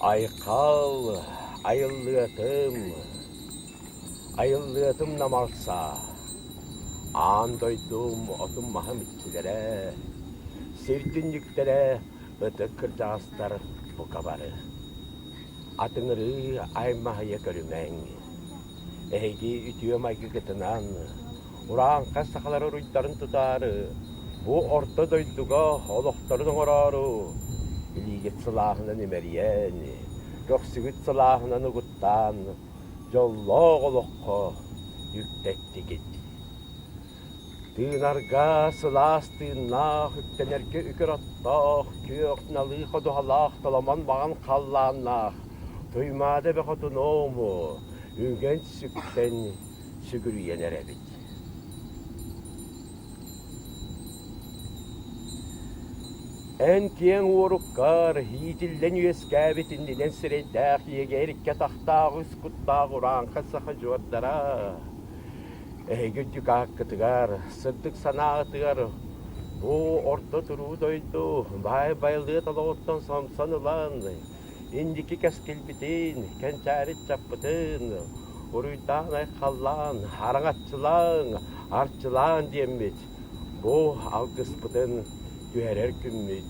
Айхал, айыллыатым, айыллыатым намалса, аан дойдум отум-маһым иччилэрэ, сир түннүктэрэ ытык кырдьаҕастар бука бары. Атыҥырыы аймаһыйа көрүмэҥ, эһиги үтүө майгыгытынан урааҥхай сахалар уруйдарын тутаары, бу орто дойдуга олохторун оҥороору илиигит сылааһынан имэрийэн, көхсүгүт сылааһынан угуттаан, дьоллоох олоххо үктэттигит. Тыынарга сылаас тыыннаах, үктэнэргэ үкэр оттоох, күөх налыы ходуһалаах толомон маҕан халлааннаах Туймаада эбэ хотунуому үҥэн-сүктэн сүгүрүйэн эрэбит. Эн киэҥ уоруккар иитиллэн үөскээбит иннинэн сирэйдээх иэгэ эриккэ атахтаах үс куттаах урааҥхай саха дьуордара эһиги үрдүк ааккытыгар, сырдык санааҕытыгар бу орто туруу дойду баай байылыат олоҕуттан сомсон ылан инники кэскилбитин, кэнчээри ыччаппытын уруйдаан-айхаллаан, араҥаччылааҥ, арчылаан диэммит бу алгыспытын түһэрэр күммүт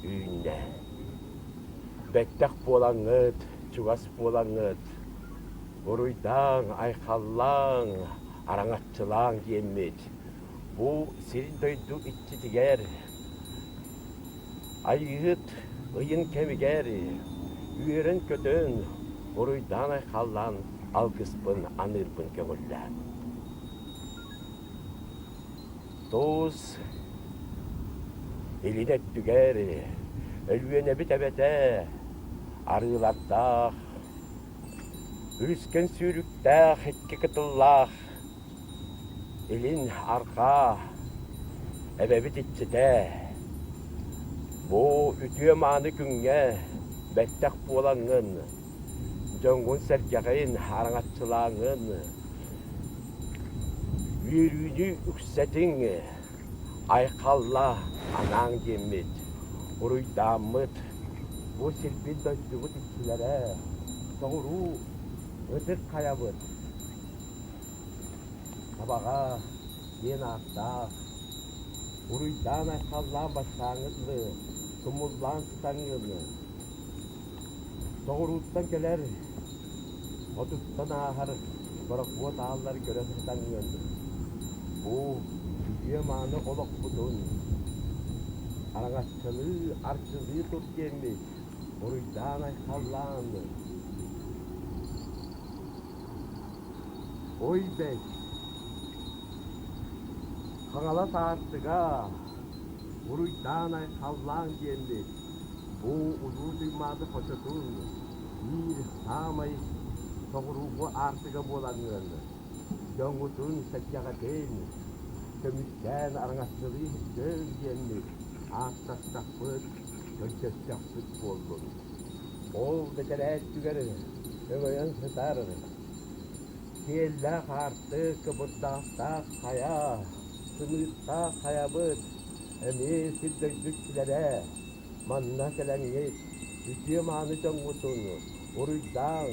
үүннэ. Бэттэх буолаҥҥыт, чугас буолаҥҥыт, уруйдааҥ, айхаллааҥ, араҥаччылааҥ диэммит бу сир-дойду иччитигэр Айыыһыт ыйын кэмигэр үөрэн-көтөн, уруйдаан-айхаллаан алгыспын аныырбын көҥүллээн. Туус илин өттүгэр Өлүөнэбит эбэтэ арыылардаах, үлүскэн сүүрүктээх икки кытыллаах Илин арҕаа эбэбит иччитэ бу үтүө-мааны күҥҥэ бэттэх буолаҥҥын, дьоҥҥун-сэргэҕин араҥаччылааҥҥын, үөрүүнү үксэтиҥ, айхалла анааҥ диэммит, уруйдааммыт бу сирбит-дойдубут иччилэрэ, соҕуруу ытык хайабыт Табаҕа диэн ааттаах, уруйдаан-айхаллаан бастааҥҥы тумуллаан сытаҥҥын, соҕурууттан кэлэр, хотуттан ааһар борокуот ааллары көрө сытаҥҥын, бу үтүө-мааны олохпутун араҥаччылыы, арчылыы тур диэммит уруйдаан-айхаллаан Ой бэт, Хаҥалас аартыга, уруйдаан-айхаллаан диэммит, бу Улуу Туймаада хочотун биир саамай соҕурууҥҥу аартыга буолаҥҥын, дьоҥҥутун-сэргэҕитин көмүскээн араҥаччылыы сылдьыҥ диэммит ааттастахпыт, көрдөстөхпүт буоллун. Ол бэтэрээ өттүгэр өҥөйөн сытар Сиэллээх аартык, кыбырдаахтаах хайа, сымыыттаах хайабыт эмиэ сир-дойду иччилэрэ манна кэлэҥҥит үтүө-мааны дьоҥҥутун уруйдааҥ,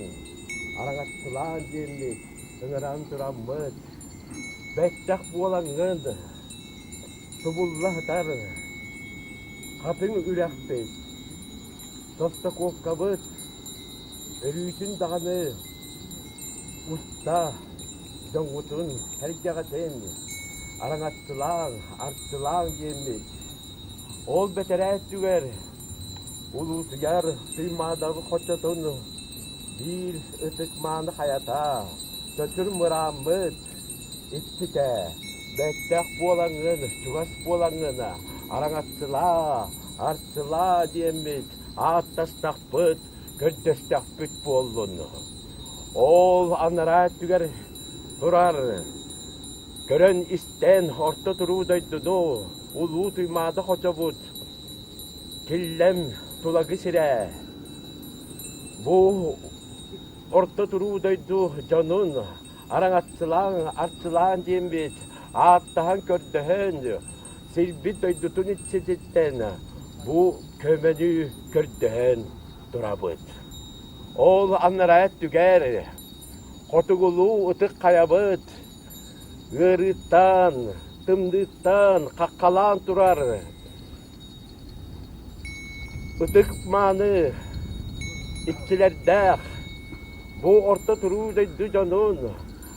араҥаччылааҥ диэммит ыҥыран тураммыт, бэттэх буолаҥҥын субулла сытар хатыҥ үрэхпит, Состокуопкабыт өрүүтүн даҕаны уста дьоҥҥутун сэргэҕитин араҥаччылааҥ, арчылааҥ диэммит. Ол бэтэрээ өттүгэр улуутуйар Туймаадабы хочотун биир ытык мааны хайата, чочур мырааммыт иччитэ, бэттэх буолаҥҥын, чугас буолаҥҥын араҥаччылаа, арчылаа диэммит ааттастахпыт, көрдөстөхпүт буоллун. Ол анараа өттүгэр турар, көрөн-истэн орто туруу дойдуну Улуу Туймаада хочобут Киллэм Тулагы сирэ бу орто туруу дойду дьонун араҥаччылаан, арчылаан диэммит ааттаһан көрдөһөн сирбит дойдутун иччититтэн бу көмөнү көрдөһөн турабыт. Ол анараа өттүгэр хотугулуу ытык хайабыт ыарыыттан, тымныыттан хаххалаан турар ытык мааны иччилэрдээх бу орто туруу дойду дьонун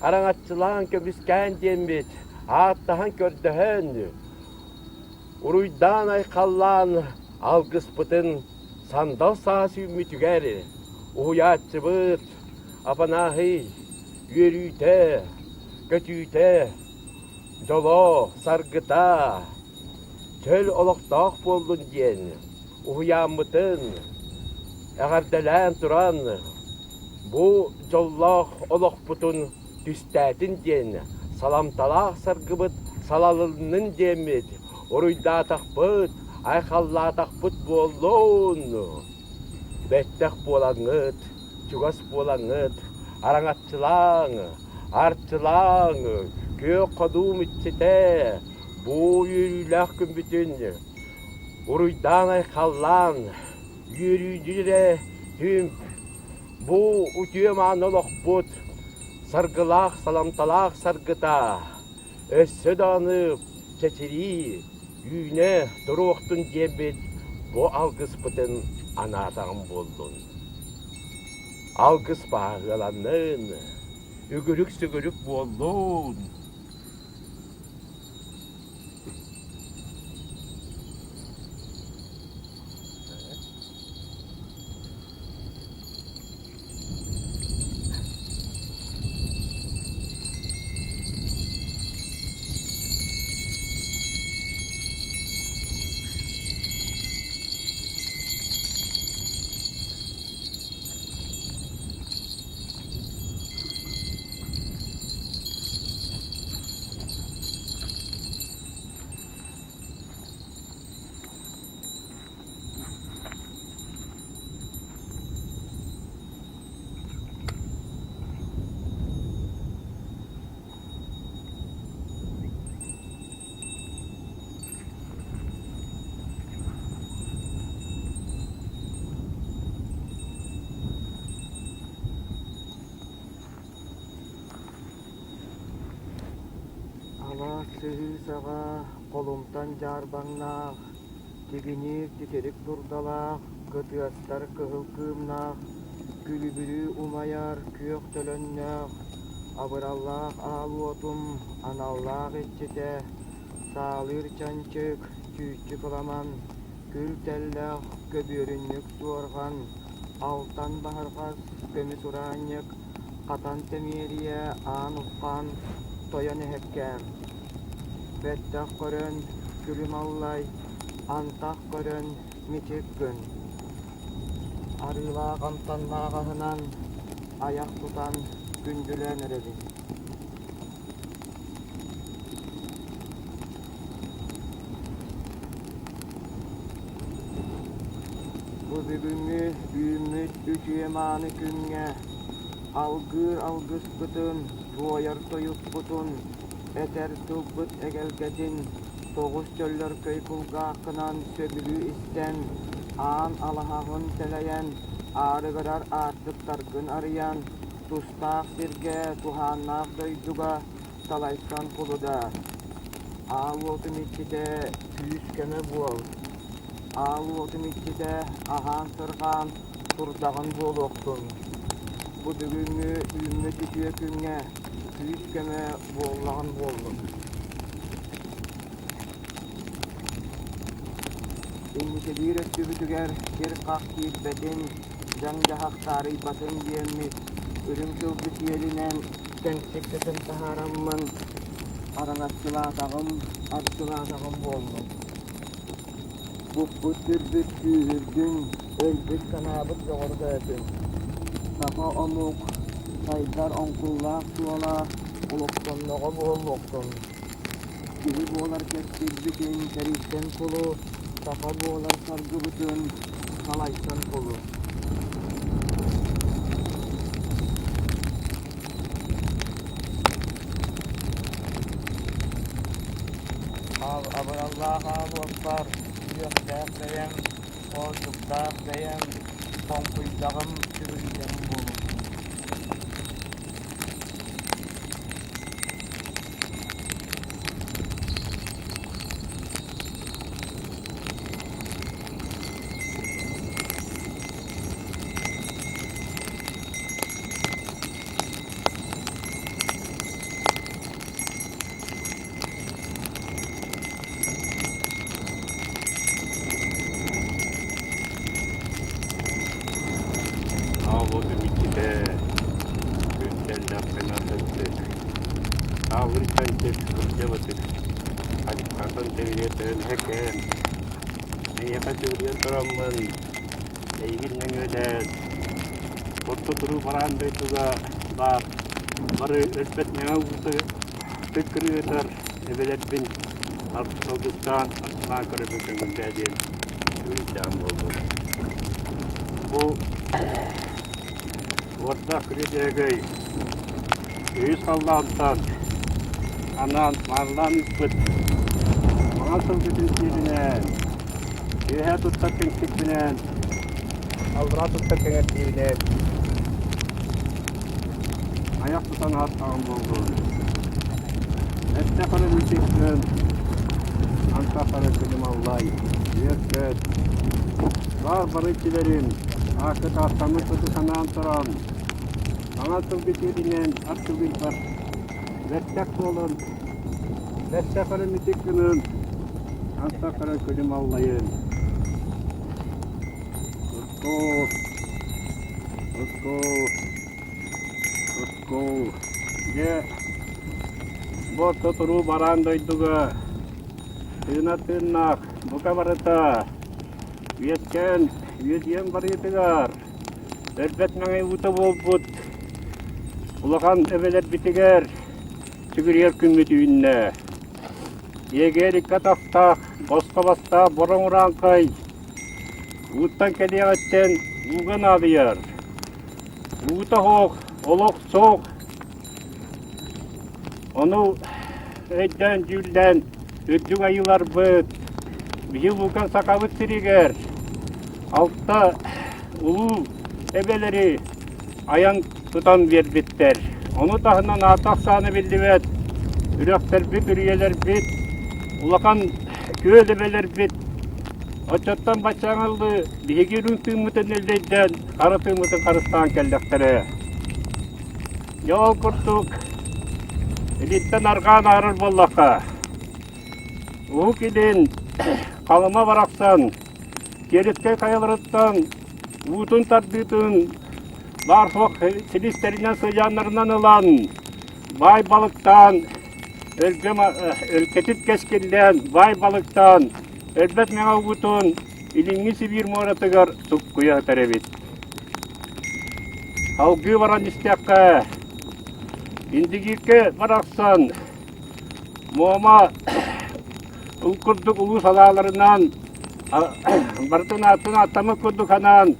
араҥаччылаан көмүскээн диэммит ааттаһан көрдөһөн уруйдаан-айхаллаан алгыспытын сандал саас үүммүтүгэр уһуйааччыбыт Апанааһый үөрүүтэ, көтүүтэ, дьоло, саргыта чөл олохтоох буоллун диэн уһуйааммытын эҕэрдэлээн туран бу дьоллоох олохпутун түстээтин диэн саламталаах саргыбыт салалыннын диэммит уруйдаатахпыт, айхаллаатахпыт буоллун! Бэттэх буолаҥҥыт, чугас буолаҥҥыт, араҥаччылааҥ, арчылааҥ, күөх ходуум иччитэ, бу үөрүүлээх күммүтүн уруйдаан-айхаллаан, үөрүүнү эрэ түмп, бу үтүө-мааны олохпут саргылаах саламталаах саргыта өссө даҕаны чэчирии, үүнэ туруохтун диэбит бу алгыспытын анаатаҕым буоллун. Алгыс бааһыаланнын, үгүрүк-сүгүрүк буоллун. Алаас сыһыы саҕа холумтан дьаарбаҥнаах, тигиниир титирик дурдалаах, кытыастар кыһыл кыымнаах, күлүбүрүү умайар күөх төлөннөөх, абыраллаах аал уотум аналлаах иччитэ, саалыыр чанчык, чүүччү кыламан, күл тэллэх, көбүөрүнньүк суорҕан, алтан баһырҕас, көмүс ураанньык, хатан тэмиэрийэ аан уххаан, тойон эһэккээн. Бэттэх көрөн, күлүм аллай, антах көрөн, мичик гын. Арыылаах амтаннаах аһынан айах тутан күндүлээн эрэбин. Бу бүгүҥҥү үүммүт үтүө мааны күҥҥэ алгыыр алгыспытын, туойар тойукпутун, этэр тылбыт эгэлгэтин тоҕус чөллөркөй кулгааххынан сөбүлүү истэн, аан алаһаҕын тэлэйэн, аарыгырар аартыктаргын арыйан, тустаах сиргэ, туһааннаах дойдуга салайсан кулуда. Аал уотум иччитэ күүс-көмө буол. Аал уотум иччитэ аһаан-сырҕаан турдаҕын буолуохтун. Бу бүгүҥҥү үүммүт үтүө күҥҥэ күүс-көмө буоллаҕын буоллун. Инникилиир өттүбүтүгэр кир-хах киирбэтин, дьаҥ-дьаһах таарыйбатын диэммит, үрүҥ сылгы сиэлинэн кэҥсиккэтин таһаараммын, араҥаччылаатаҕым, арчылаатаҕым буоллун. Куппут-сүрбүт күүһүрдүн, өлбүт санаабыт бөҕөргөөтүн. Саха омук сайдар оҥкуллаах суола олохтонноҕо буолуохтун. Киһи буолар кэскилбитин тэрийсэн кулу, саха буолар саргыбытын салайсан кулу. Абыраллаах аал уоппар, үөхтээх бэйэм, хоочуктаах бэйэм. Хоҥкуйдаҕым, сүгүрүйдэҕим буолуохтун. Аҕабытым иччитэ күн-тэллэхпин атыттык, аалыртан кырдьабытык, атын тэбириэтэрин эһэкээн, эйиэхэ сүгүрүйэн тураммын, эйигин нөҥүөлээн, орто туруу бараан дойдуга баар бары өлбөт мэҥэ уута кырыытар эбэлэрбин алгыстаан арчылаан көрөбүн көҥүллээ диэн үөрүүдээх буоллум. Бу уордаах күрүө үһүс халлаантан анаан маанылаан ыыппыт маҥан сылгытын сиэринэн үөһээ туттар кэҥсикпинэн аллараа туттар кэҥэрдиибинэн Айах тутан ааттаҕым буоллун. Эттэ хара мичиккин, анта хара күнүм аллай, үөккөт. Баар бары иччилэрим, ааккыт ааттаммыт сыты санаан туран, саҥа сылгы сиэринэн ат сылгыйбар бэртэх буолан, бэртэ хара мичик гынын, анта хара күнүм аллайын. Ускуу, ускуу. Ускул. Дьэ, бу орто туруу бараан дойдуга тыына тыыннаах бука барыта үөскээн үөдүйэн барыытыгар өлбөт мэҥэй уута буолбут улахан эбэлэрбитигэр сүгүрүйэр күммүт үүннэ. Иэгээр икки атахтаах, босхо бастаах бороҥ урааҥхай ууттан кэлиэҕиттэн ууга наадыйар. Уута суох, олох суох. Ону өйдөөн дьүүллээн үрдүк айыыларбыт биһи Лукан Сахабыт сиригэр алта улуу эбэлэри айан тутан биэрбиттэр. Ону таһынан аата ахсаана биллибэт үрэхтэрбит, үрүйэлэрбит, улахан күөл эбэлэрбит оччоттон баччааҥалыы биһиги үрүҥ тыыммытын нэллэйдээн хара тыыммытын харыстаан кэллэхтэрэ. Дьэ ол курдук илиттэн арҕаан аарар буоллахха, Уһук Илин Халыма барахсан Киэрискэй хайаларыттан уутун тардыытын баар-суох силистэринэн сыдьааннарынан ылан баай балыктаан өлгөм өлкөтүт кэскиллээн баай балыктаан өлбөт мэҥэ уутун Илиҥҥи Сибиир муоратыгар суккуйа сытар эбит. Салгыы баран истэххэ, Индигииркэ барахсан Муома ол курдук улуу салааларынан барытын ааттын ааттаммыт курдук анаан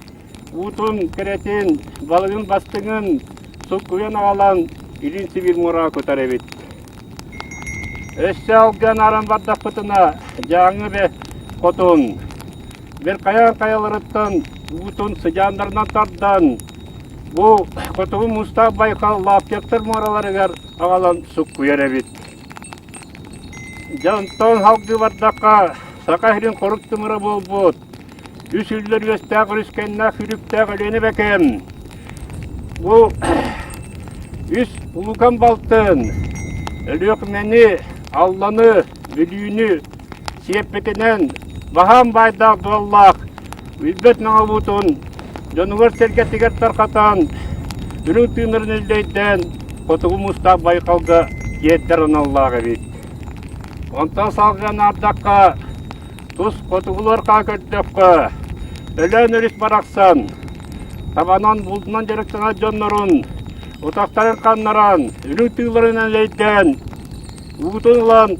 уутун кэрэтин, балыгын бастыҥын суккуйан аҕалан Илин Сибиир муораҕа кутар эбит. Өссө алган аран бардахпытына, Дьааҥы бэ хотун Бэркайаан хайаларыттан уутун сыдьааннарынан тардан, бу хотугу муустаах Байкал Лаптевтар муораларыгар аҕалан суккуйар эбит. Дьэ онтон салгыы бардахха, Саха сирин хорук тымыра буолбут, үс үллэр үөстээх өрүскэннээх үрүктээх Өлүөнэ Бэкэм бу үс улукан балтын Өлүөхүмэни, Алланы, Бүлүүнү сиэппитинэн баһаам баайдаах дуоллаах Билбэт наҕабытын дьонугар-сэргэтигэр тарҕатан, үрүҥ тыыннарын үллэйдээн Хотугу Муустаах Байкалга тиэрдэр аналлаах эбит. Онтон салгыы анаардахха, тус хотугулар көрдөххө, Өлөөн өрүс барахсан табанан булдунан дьарыктанар дьоннорун утахтарын ханнаран, үрүҥ тыыларынан элэйдээн, уутун ылан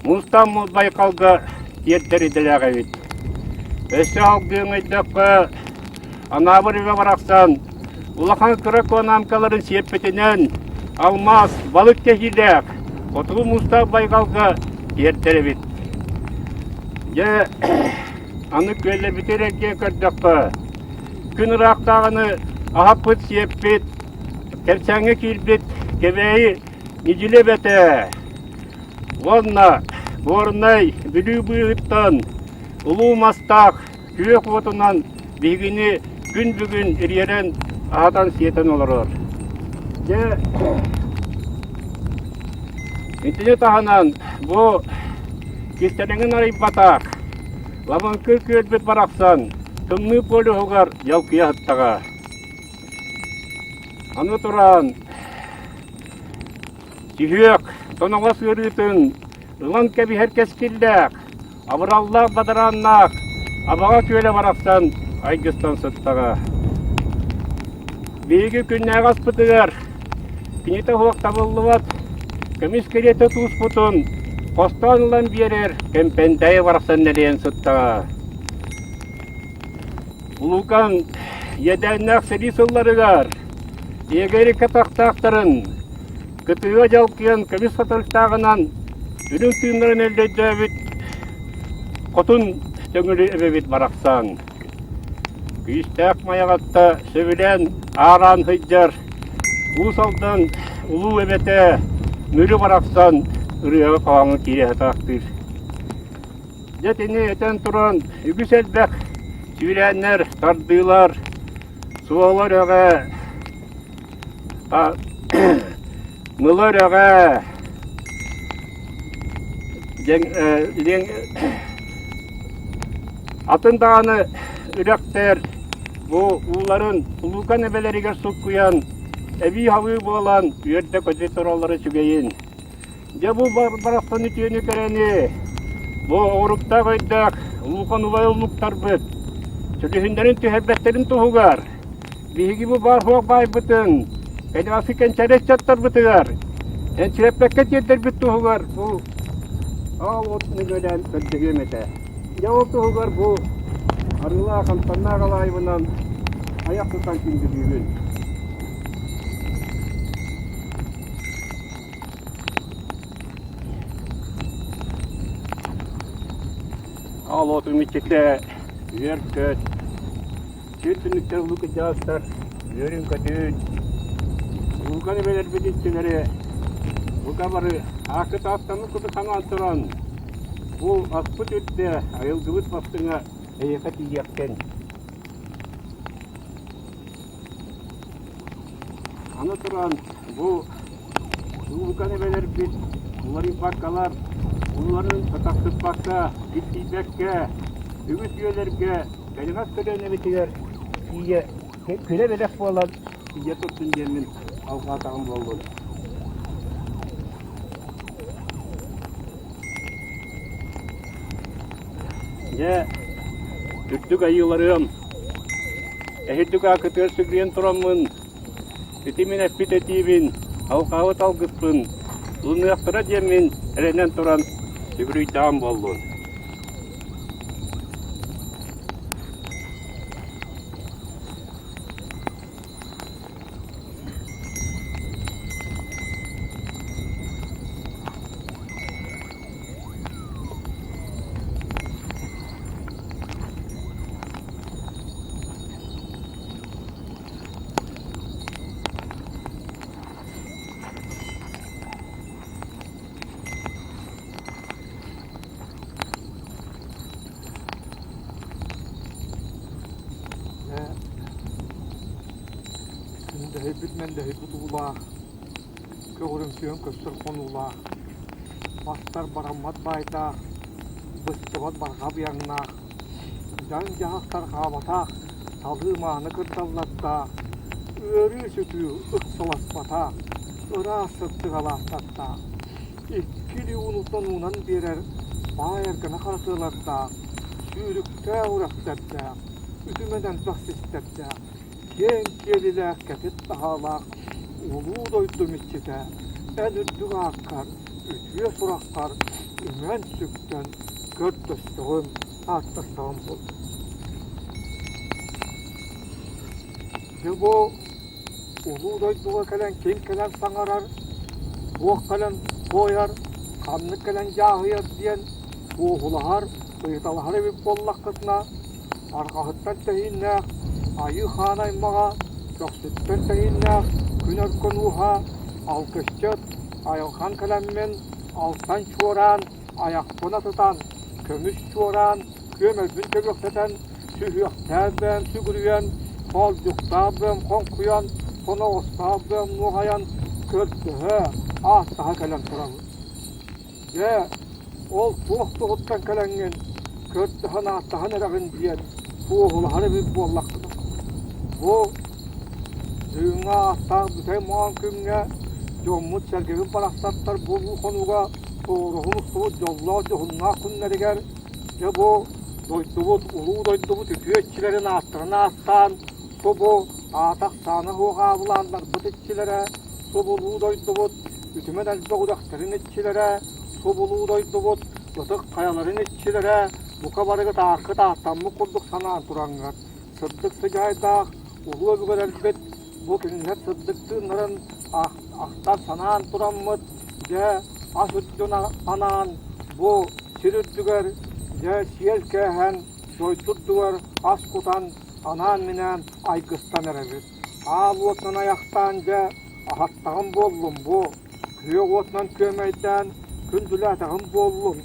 Муустаах Байкалга тиэрдэр идэлээх эбит. Өссө алгыы ыҥыйдахха, Анаабыр үбэ барахсан улахан кыра куонаамкаларын сиэппитинэн алмаас, балык кэһиилээх Хотугу Муустаах Байҕалга тиэрдэр эбит. Дьэ, аны күөллэрбитигэр эргийэн көрдөххө, күн ыраахтааҕыны аһаппыт-сиэппит, кэпсээҥҥэ киирбит Кэбээйи Ньидьили эбэтэ уонна Горнай Бүлүү быыһыттан улуу мастаах күөх уотунан биһигини күн бүгүн ириэрэн аһатан-сиэтэн олорор. Дьэ, итини таһынан бу кистэлэҥин арыйбатах Лабыҥкы күөлбүт барахсан тымныы полюһугар дьалкыйа сыттаҕа. Аны туран Сүһүөх, тоноҕос ыарыытын ылан кэбиһэр кэскиллээх, абыраллаах бадарааннаах Абаҕа күөлэ барахсан айгыстан сыттаҕа. Биһиги күннээҕи аспытыгар кинитэ суох табыллыбат көмүс кэриэтэ тууспутун хостоон ылан биэрэр Кэмпэндэйи барахсан нэлэйэн сыттаҕа. Улуукан иэдээннээх сэрии сылларыгар Иэгэри катахтаахтарын кытыыга дьалкыйан көмүс хатырыктааҕынан үрүҥ тыыннарын өллөйдөөбүт хотун Төҥүлү эбэбит барахсан. Күүстээх Майаҕатта сөбүлээн аараан сылдьар Уус Алдан улуу эбэтэ Мүрү барахсан ырыаҕа хоһооҥҥо киирэ сатаахтыыр. Дьэ итини этэн туран үгүс элбэх сүүрээннэр, тардыылар, Суола үрэҕэ, Мыла үрэҕэ, атын даҕаны үрэхтэр бу ууларын улуукан эбэлэригэр суккуйан, эбии-хабыы буолан үөрдэ-көтө тураллара үчүгэйин. Дьэ бу барахсан үтүөнү кэрэни, бу оҕуруктаах өйдөөх улуукан убай уллуктарбыт сүлүһүннэрин түһэрбэттэрин туһугар биһиги бу баар суох баайбытын кэнэҕэски кэнчээри ыччаттарбытыгар энчирэппэккэ тиэрдэрбит туһугар бу аал от нөҥүөлээн көрдөһүөм этэ. Дьэ ол туһугар бу арыылаах амтаннаах алаайбынан айах тутан күндүлүүбүн. Аал уотун иччитэ үөр-көт, сир түннүктэр улуу кырдьаҕастар үөрүн-көтүн, улуукан эбэлэрбит иччилэри бука бары ааккыт ааттаммыт курдук санаан туран, бу аспыт үрдэ, айылгыбыт бастыҥа эйиэхэ тиийиэхтин. Аны туран, бу суулукан эбэлэрбит уларыйбаккалар, ууларын атахсыппакка, киртийбэккэ, үгүс үйэлэргэ кэлимэс көлүөнэбитигэр тиийэ күлэ бэлэх буолан тиийэ турдун диэммин алҕаатаҕым буоллун. Дьэ, үрдүк айыыларыам, эһирдик аакытыгар сүгүрүйэн тураммын, ити мин эппит этиибин, алҕаабыт алгыспын ылыныахтара диэммин эрэнэн туран сүгүрүйдэҕим буоллун. Мэндэһийбит мэндэһийбит уулаах, көҕүрүмтүйэн көстөр хонуулаах, мастар бараммат баайдаах, быстыбат барҕа быйаҥнаах, дьаҥ-дьаһах тарҕаабатах, талыы-мааны кырдаллардаах, ыарыы-сүтүү ыксаласпатах, ыраас сырдык алаастардаах, икки илии уунуттан уунан биэрэр баай аргана харатыалардаах, сүүрүктээх үрэхтэрдээх, үтүмэн элбэх систэрдээх, киэҥ киэлилээх кэтит таһаалаах улуу дойдум иччитэ, эн үрдүк ааккар, үтүө сураххар үҥэн-сүктэн көрдөстөҕүм, ааттастаҕым буоллун. Дьэ бу улуу дойдуга кэлэн ким кэлэн саҥарар, туох кэлэн туойар, ханнык кэлэн дьааһыйар диэн туоһулаһар, ыйыталаһар эбит буоллаххытына, арҕаһыттан тэһииннээх. Айыы Хаан аймаҕа, көхсүттэн тэҥиннээх күн өркөн ууһа, алгысчыт, айылҕан кэлэммин, алтан чуораан, айахпын атытан, көмүс чуораан, күөмэйбин көбүөхтэтэн, сүһүөхтээх бэйэм сүгүрүйэн, хоолдьуктаах бэйэм хоҥкуйан, соноҕостоох бэйэм нуоҕайан, көрдөһө, ааттаһа кэлэн турабын. Дьэ, ол туох туһуттан кэлэҥҥин көрдөһөн-ааттаһан эрэҕин диэн туоһулаһар эбит буоллаххына, бу Дыыҥҥа ааттаах бүтэй моон күҥҥэ дьоммут-сэргэбит барахсаттар бу улуу хонууга тоҕуоруһун устубут дьоллоох дьоһуннаах күннэригэр дьэ бу дойдубут, улуу дойдубут үтүө иччилэрин ааттарын ааттаан, субу аата-ахсаана суох аабылааннарбыт иччилэрэ, субулуу дойдубут үтүмэн элбэх үрэхтэрин иччилэрэ, субулуу дойдубут ытык хайаларын иччилэрэ бука барыгыт ааккыт ааттаммыт курдук санаан тураҥҥыт, сырдык сыдьаайдаах улуу өбүгэлэрбит бу кинилэр сырдык тыыннарын ахтан санаан тураммыт, дьэ ас үрдүн анаан бу сир үрдүгэр дьэ сиэл кээһэн дойду үрдүгэр ас кутан анаан-минээн айгыстан эрэбит. Аал уотунан айахтаан дьэ аһаттаҕым буоллум бу, күөх уотунан күөмэйдээн күндүлээтэҕим буоллум,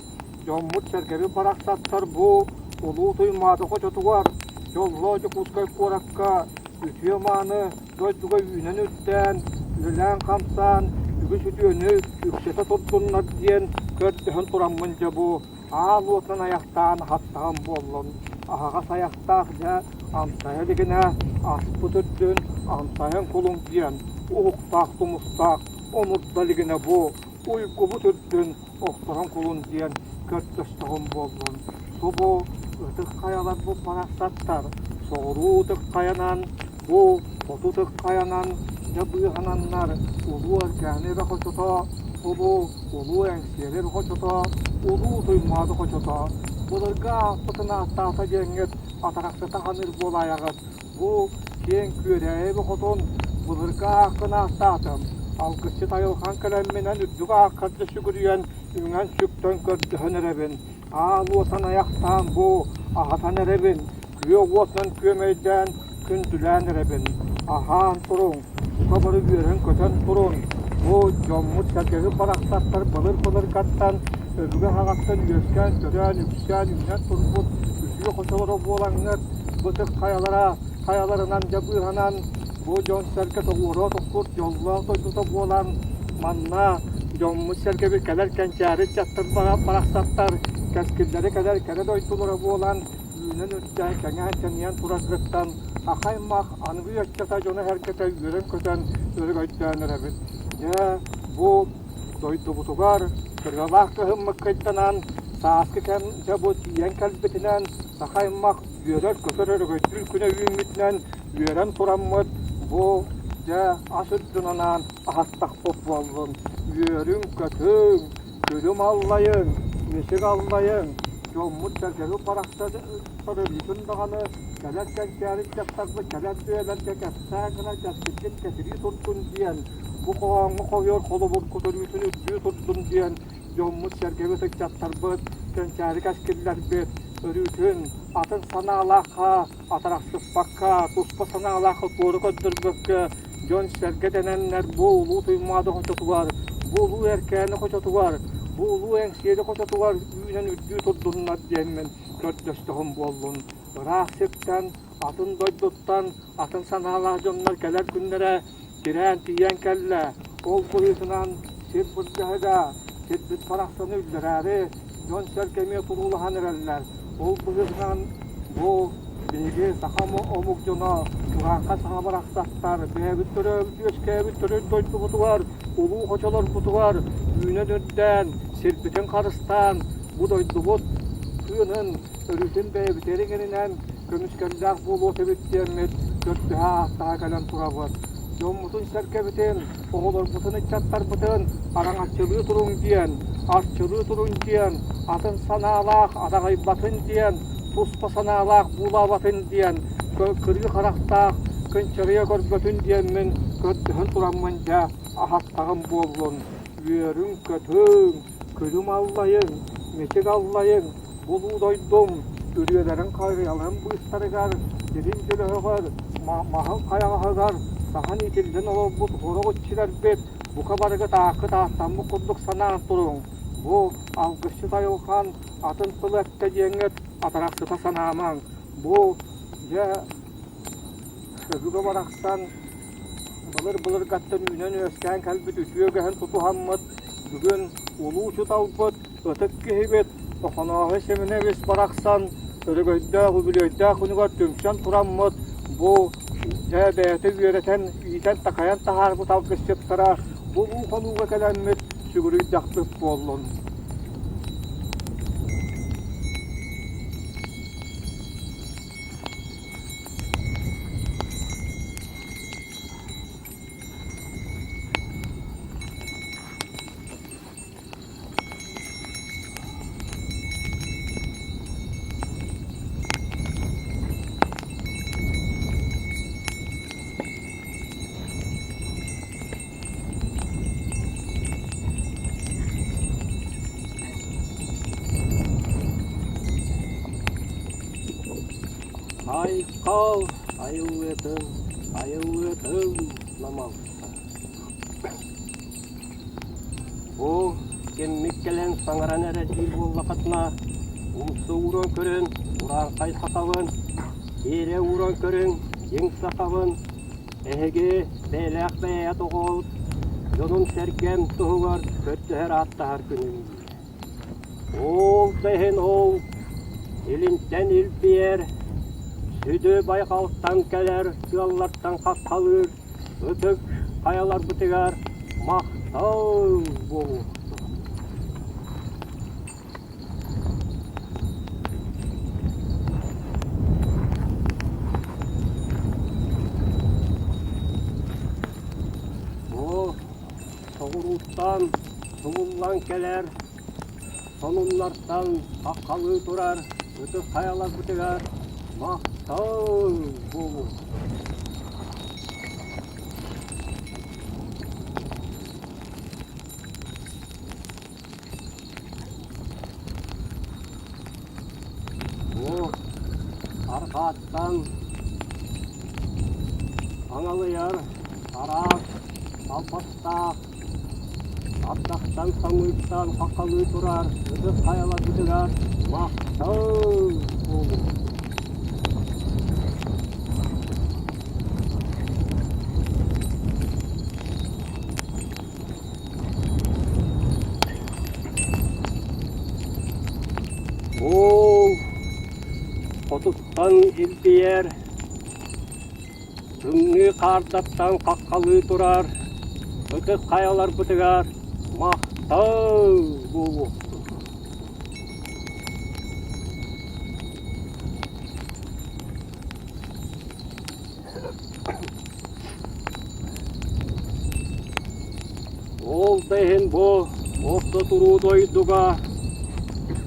дьоммут-сэргэбит барахсаттар бу Улуу Туймаада хочотугар, дьоллоох Дьокуускай куоракка үтүө-мааны дойдуга үүнэн-үрдээн, үлэлээн-хамсаан үгүс үтүөнү үксэтэ турдуннар диэн көрдөһөн тураммын дьэ бу аал уотунан айахтаан аһаттаҕым буоллун, аһаҕас айахтаах дьэ амсайа илигинэ аспыт үрдүн амсайан кулуҥ диэн уһуктаах тумустаах омурда илигинэ бу уйгубут үрдүн охторон кулун диэн көрдөстөҕүм буоллун. Субу ытык хайаларбыт барахсаттар соҕуруу ытык хайанан, бу хоту ытык хайанан дьэ быыһананнар Улуу Эркээни эбэ хочото, субу Улуу Эҥсиэли эбэ хочото, Улуу Туймаада хочото былыргы ааппытын ааттаата диэҥҥит атарахсыта ханыыр буолаайаҕыт. Бу киэҥ Күөрээйи эбэ хотун былыргы ааккын ааттаатым. Алгысчыт айылҕан кэлэмминэн үрдүк ааккарга сүгүрүйэн, үҥэн-сүктэн көрдөһөн эрэбин. Аал уотан айахтаан бу аһатан эрэбин, күөх уотунан күөмэйдээн күндүлээн эрэбин. Аһаан туруҥ, бука бары үөрэн-көтөн туруҥ. Бу дьоммут-сэргэбит барахсаттар былыр-былыргаттан өбүгэ саҕаттан үөскээн, төрөөн, үксээн, үүнэн турбут үтүө хочолоро буолаҥҥыт, бытык хайалара хайаларынан дьэ быыһанан, бу дьон-сэргэ тоҕуоруһа туппут дьоллоох дойдута буолан, манна дьоммут-сэргэбит кэлэр кэнчээри ыччаттар барахсаттар кэскиллэри кэлэр кэрэ дойдулара буолан, үүнэн-үрдээн, кэҥээн-тэнийэн тураргыттан аймах аныгы ыччата дьоно-сэргэтэ үөрэн-көтөн өрөгөйдөөн эрэбит. Дьэ, бу дойдубутугар кырыалаах кыһыммыт кыйданан, сааскы кэм дьэ бу тиийэн кэлбитинэн, саха аймах үөрэр-көтөр өрөгөйдүүр күнэ үүммүтүнэн үөрэн тураммыт, бу дьэ ас үрдүн анаан аһаттахпыт буоллун. Үөрүҥ-көтүҥ, күлүм аллайыҥ, мичик аллайыҥ, дьоммут-сэргэбит барахсан өрүүтүн даҕаны кэлэр кэнчээри ыччаттарбыт кэлэр үйэлэргэ кэпсээн гынан кэпсиккит кэтирии турдун диэн, бу хоһооҥҥо хоһуйар холобургут өрүүтүн үрдүү турдун диэн дьоммут-сэргэбит ыччаттарбыт, кэнчээри кэскиллэрбит өрүүтүн атын санаалаахха атарахсыппакка, туспа санаалаахха туора көрдөрбөккө дьон-сэргэ дэнэннэр бу Улуу Туймаада хочотугар, бу Улуу Эркээни хочотугар, бу Улуу Эҥсиэли хочотугар үүнэн үрдүү турдуннар диэммин көрдөстөҕүм буоллун. Ыраах сиртэн, атын дойдуттан, атын санаалаах дьоннор кэлэр күннэрэ тирээн тиийэн кэллэ. Ол быһыытынан сир былдьаһыга, сирбит барахсаны үллэрээри дьон-сэргэ эмиэ туруулаһан эрэллэр. Ол быһыытынан бу биһиги саха омук дьоно урааҥха саха барахсаттар бэйэбит төрөөбүт үөскээбит төрүт дойдубутугар, улуу хочолорбутугар үүнэн-үрдээн, сирбитин харыстаан, бу дойдубут тыынын өрүүтүн бэйэбит иҥэринэн көмүскэллээх буолуо эбит диэммит көрдөһө ааттаһа кэлэн турабыт. Дьоммутун-сэргэбитин, оҕолорбутун, ыччаттарбытын араҥаччылыы туруҥ диэн, арчылыы туруҥ диэн, атын санаалаах адаҕайбатын диэн, туспа санаалаах буулаабатын диэн, кырыы харахтаах кынчарыйа көрбөтүн диэммин көрдөһөн тураммын дьэ аһаттаҕым буоллун. Үөрүҥ-көтүҥ, күлүм аллайыҥ, мичик аллайыҥ, улуу дойдум үрүөлэрин харыйаларын быыстарыгар. Сирин дьөлөһөҕөр, маһын хайаҕаһыгар саһан иитиллэн олорбут сорох иччилэрбит бука барыгыт ааккыт ааттаммыт курдук санаан туруҥ. Бу алгысчыт айылҕан атын тылы эттэ диэҥҥит атарахсыта санаамаҥ. Бу дьэ өбүгэ барахсан былыр-былыргаттан үүнэн-үөскээн кэлбит үтүө үгэһин тутуһаммыт, бүгүн улуу учууталбыт, ытык киһибит Охонооһой Семенович барахсан өрөгөйдөөх, үбүлүөйдээх күнүгэр түмсэн тураммыт, бу дьэ бэйэтэ үөрэтэн, иитэн-такайан таһаарбыт алгысчыттара бу улуу хонууга кэлэммит сүгүрүйдэхпит буоллун. Айхал айыллыытын, айыллыытын намалта. Бу кэммит кэлэн саҥаран эрэ диир буоллаххытына, умса ууран көрөн, урааҥхай сахабын, тиэрэ ууран көрүҥ, дьиҥ сахабын, эһиги бэйэлээх бэйэҕит оҕоҕут дьонум-сэргэм туһугар көрдөһөр-ааттаһар күнүм. Ол да иһин ол илинтэн илбийэр, сүдү байҕалтан кэлэр тыаллартан хаххалыыр ытык хайаларбытыгар махтал буолуохтун. Бу соҕурууттан субуллан кэлэр сонуннартан хаххалыы турар ытык хайаларбытыгар махтал буолуохтун. Бу арҕааттан аҥалыйар араас албастаах ардахтан самыыттан хаххалыы турар ытык хайаларбытыгар махтал буолуо. Ол хотуттан илбийэр, тымныы хаардартан хаххалыы турар ытык хайаларбытыгар махтал буолуохтун. Ол да иһин бу орто туруу дойдуга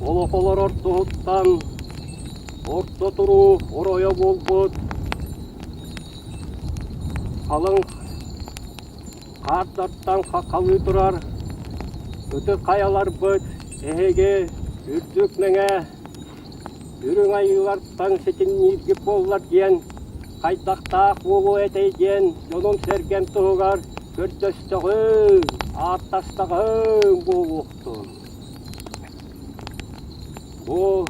олох олорор туһуттан орто туруу оройо буолбут халыҥ хаардартан хаххалыы турар ытык хайаларбыт эһиги үрдүк мэҥэ Үрүҥ айыылартан ситимнииргит буоллар диэн, хайдахтаах буолуо этэй диэн дьонум-сэргэм туһугар көрдөстөҕүм, ааттастаҕым буолуохтун. Бу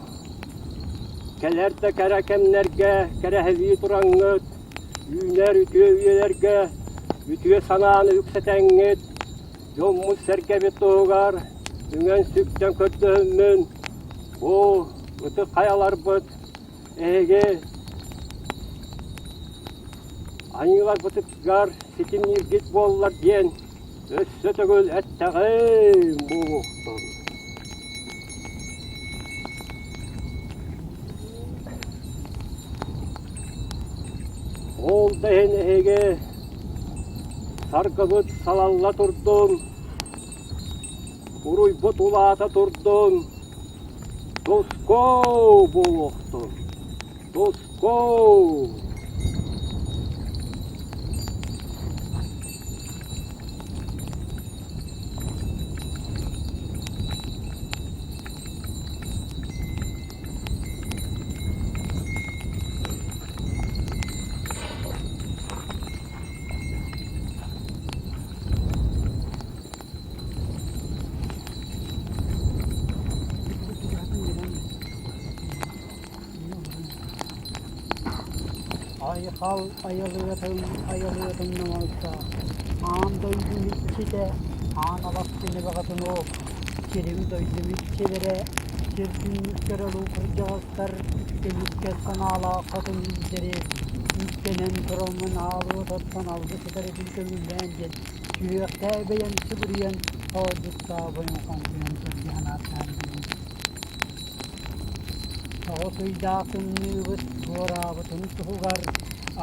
кэлэр да кэрэ кэмнэргэ кэрэһэлии тураҥҥыт, үүнэр үтүө үйэлэргэ үтүө санааны үксэтэҥҥит, дьоммут-сэргэбит туһугар үҥэн-сүктэн көрдөһөммүн, Бу ытык хайаларбыт эһиги аньыыларбытыгар ситимнииргит буоллар диэн өссө төгүл эттэҕим буолуохтун. Ол да иһин эһиги саргыбыт салалла турдун, Уруйбут улаата турдун, туску буолуохтун, туску! Айхал айылыатын айылыатын оҥорто, аан дойду иччитэ, аан алас тинэбэҕэтин уол, сирим дойдум иччилэрэ, сир түннүктэрэ улуу кырдьаҕастар, көмүскэс санаалаах хотун илдьэри, үктэнэн тураммын аалыа тоттон алгыс этэрбин көҥүллээн диэн сүһүөхтээ бэйэм сүгүрүйэн хоодьуттаа бойон хоҥкуйан сылдьыһан ааттаан диибин. Тоҕус ыйдаах тымныыбыт туораабытын туһугар,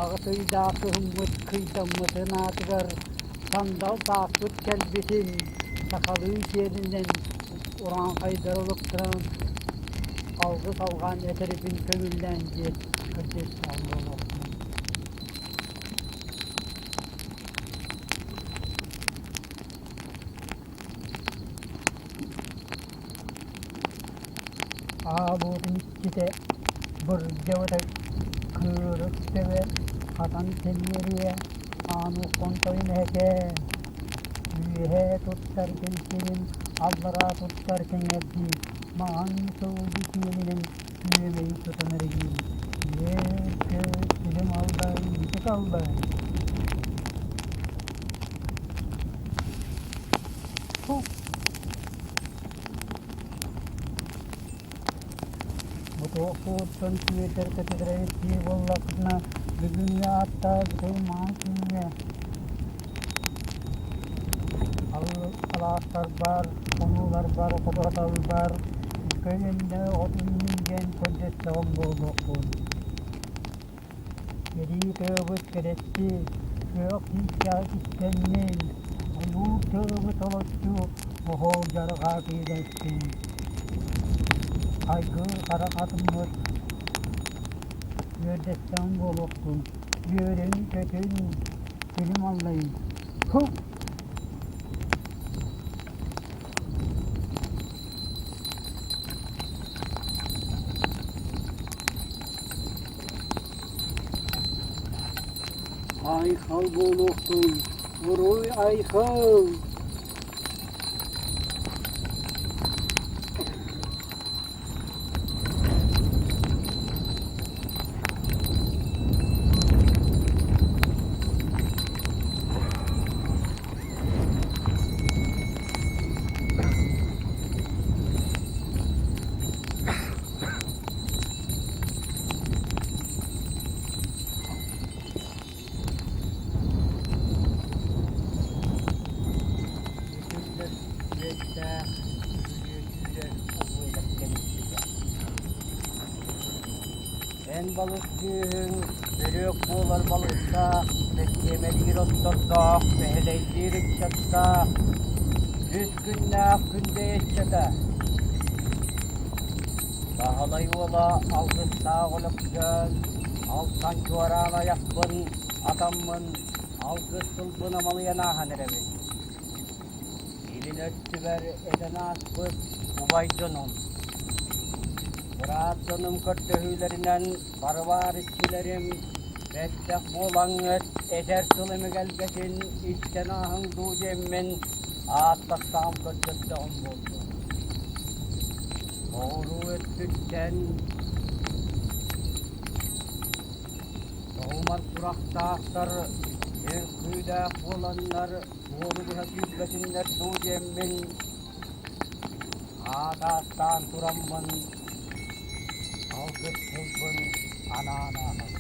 аҕыс ыйдаах кыһыммыт кыйдаммытын аатыгар сандал сааспыт кэлбитин сахалыы сиэринэн урааҥхайдары олуктаран алгыс алҕаан этэрбин көҥүллээн диэн көрдөстөҕүм буолуохтун. Аалуутун иччитэ бырдьабыта кыырык төбө хатан тэлиэриэ аан уххонтойун эһэкээн үөһээ туттар кэнсиэрин аллараа туттар кэҥэрдии маҥан сылгы сиэлинэн күөмэйи тутан эригиин үөр-көт күлүм аллай итик аллай Бу туох суоттан күөтэр кэтитирэбит дии буоллахпытына, бүгүҥҥү ааттаах тыл маҥан күҥҥэ алаастарбар, хонууларбар, ходуһаталбар көлүннэ от үүннүн диэн көрдөстөҕүм буолуохпун. Кэрии тыабыт кэрэччи, күөх тииккэ кистэннин, ойуур тыабыт олоччу оһол дьарҕаа киирэстин. Хайгыыр хара хатыҥмыт үөрдэстэҕин буолуохтун, үөрүн-көтүн, күлүм аллайын. Һук! Айхал буолуохтун, уруй айхал! Үтүллэр үөттээх үтүлүөтүүлэр улуолар кэлбитэ. Эн балык күүһүҥ бөрүөк буолар балыктаах, бэттиэмэлиир оттордоох, бэһэлэйдиир ыччаттаах, үс күннээх күндэй ыччата. Баһылай уола алгыстаах Өлөксөөн, алтан чуораан айахпын атаммын, алгыс тылбын амалыйан ааһан эрэбин. Илин өттүбэр этэн ааспыт убай дьонум, быраат дьонум көрдөһүүлэринэн барыбаар иччилэрим бэттэх буолаҥҥыт этэр тыл эмэгэлгэтин истэн ааһыҥ дуу диэммин ааттастаҕым көрдөстөҕүм буоллун. Оҕуруу өттүттэн Тоһумар сурахтаахтар үҥкүүлээх буоланнар суолу быһа сүүрбэтиннэр дуу диэммин аат ааттаан тураммын алгыс тылбын анаан ааһабын.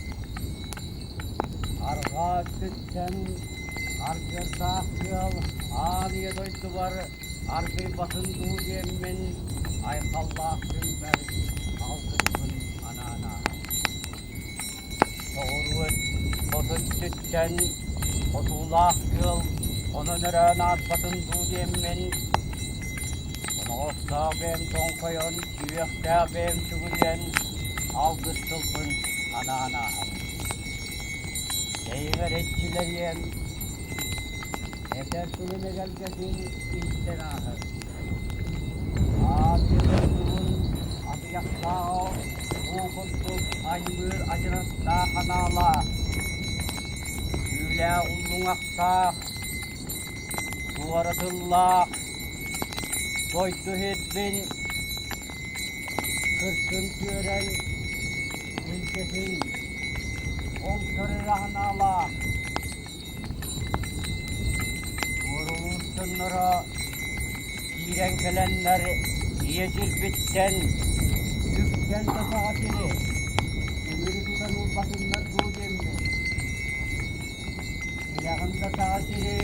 Арҕаа өттүттэн аргыардаах тыал аан ийэ дойдубар аргыйбатын дуу диэммин айхаллаах күммэр алгыспын анаан ааһабын. Соҕуруу хоту өттүттэн хотуулаах тыал онон өрөөн ааспатын дуу диэммин, оноҕостоох бэйэм тоҥхойон, сүһүөхтээх бэйэм сүгүрүйэн алгыс тылбын анаан ааһабын. Эйигэр иччилэриэм, этэр тылым эгэлгэтин истэн ааһар. Аан дойдубун атыйахтааҕа уу курдук аймыыр адьыраттаах анаалаах, түүлээх уллуҥахтаах, туора тыллаах, дойду иһиппин кырсын түөрэн илгэтин. Ол көрөр аналаах Туорулуур дьонноро киирэн кэлэннэр ийэ сирбиттэн үктэл да саҕа сири үмүрү тутан ылбатыннар дуу диэммин. Тилэҕин да саҕа сири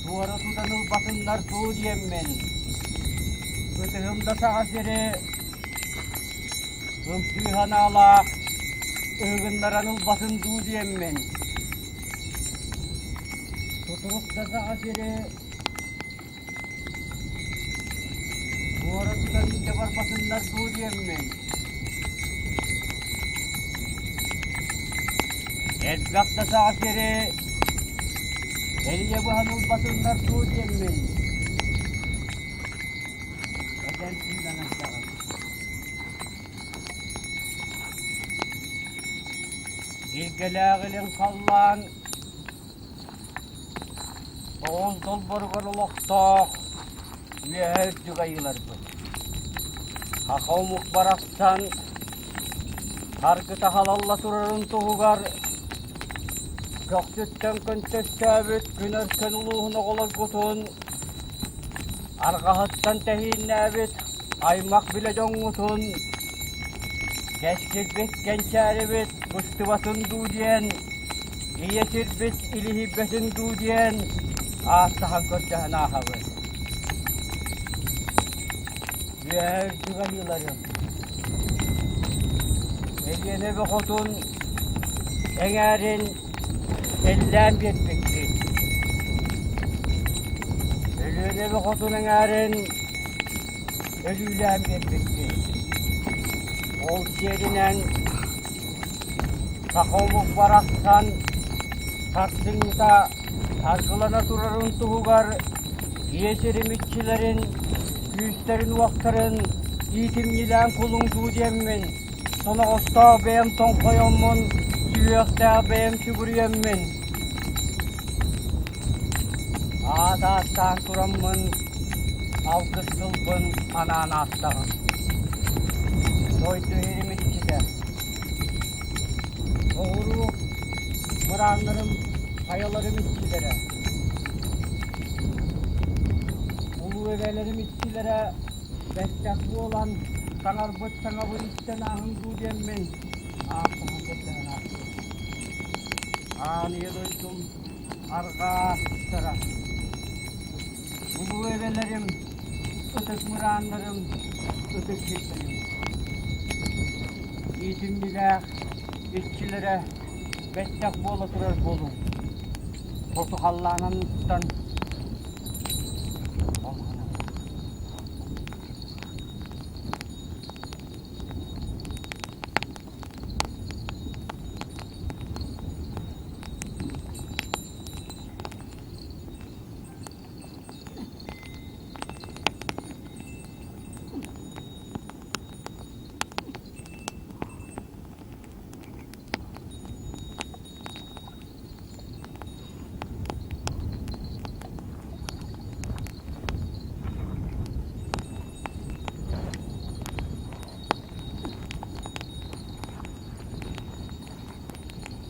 туора тутан ылбатыннар дуу диэммин. Ытыһым да саҕа сири Ымсыы санаалаах ыһыгыннаран ылбатын дуу диэммин, сутурук да саҕа сири туора тутан илдьэ барбатыннар дуу диэммин, элбэх да саҕа сири эрийэ быһан ылбатыннар дуу диэммин, этэн тыынан эрдэҕим. Илгэлээх илин халлаан тоҕус долборугар олохтоох үөһэ үрдүк айыыларбыт. Саха омук барахсан саргыта халалла турарын туһугар көхсүттэн көнтөстөөбүт күн өркөн улууһун оҕолоргутун арҕаһыттан тэһииннээбит аймах билэ дьоҥҥутун кэскилбит кэнчээрибит быстыбатын дуу диэн, ийэ сирбит илиһийбэтин дуу диэн ааттаһан көрдөһөн ааһабыт. Үөһэ үрдүк айыыларым, Элиэнэ бөҕөтүн эҥээрин эллээн биэрбиккит. Өлүөнэ бөҕөтүн эҥээрин өлүүлээн биэрбиккит. Ол сиэринэн саха омук барахсан сарсыҥҥыта саргылана турарын туһугар ийэ сирим иччилэрин күүстэрин-уохтарын иитимньилээн кулуҥ дуу диэммин, соноҕостоох бэйэм тоҥхойоммун, сүһүөхтээх бэйэм сүгүрүйэммин, аат ааттаан тураммын, алгыс тылбын анаан аастаҕым. Дойду иһирим иччитэ, оҕуруу мырааннарым, хайаларым иччилэрэ, Улуу эбээлэрим иччилэрэ бэттэх буолан саҥарбыт саҥабын истэн ааһыҥ дуу диэммин ааттаһан көрдөһөн аастым. Аан ийэ дойдум арҕаа ааргыстара. Улуу эбэлэрим, ытык мырааннарым, ытык сирдэрим. Иитимньилээх иччилэрэ бэттэх буола турар буолуҥ. Хоту халлаанан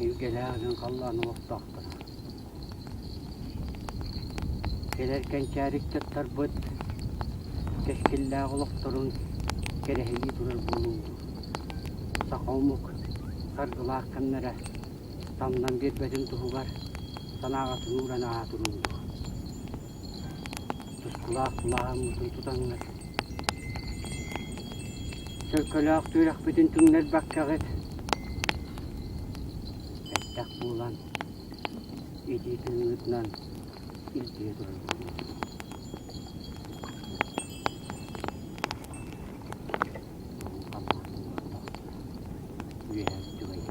Илгэлээх дьон халлаан олохтоохторо. Кэлэр кэнчээри ыччаттарбыт кэскиллээх олохторун кэрэһилии турар буолуҥ дуу. Саха омук саргылаах кэмнэрэ Самнан биэрбэтин туһугар санааҕытын ууран ааһа туруҥ дуо? Тускулаах тулааһыммытын тутаҥҥыт, төлкөлөөх түөрэхпитин түҥнэрбэккэҕит, бэттэх буолан итии тыыҥҥытынан илдьийэ турар буолуҥ. Үөһэ түгэй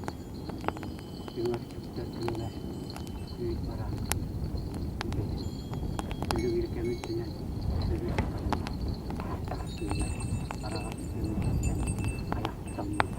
Үҥэр сүктэр күннэр үүт бараан үлэтин үлүгүр кэмирдинэн өрүү тахсыылар араҕас көмүстэн айах тутаммыт.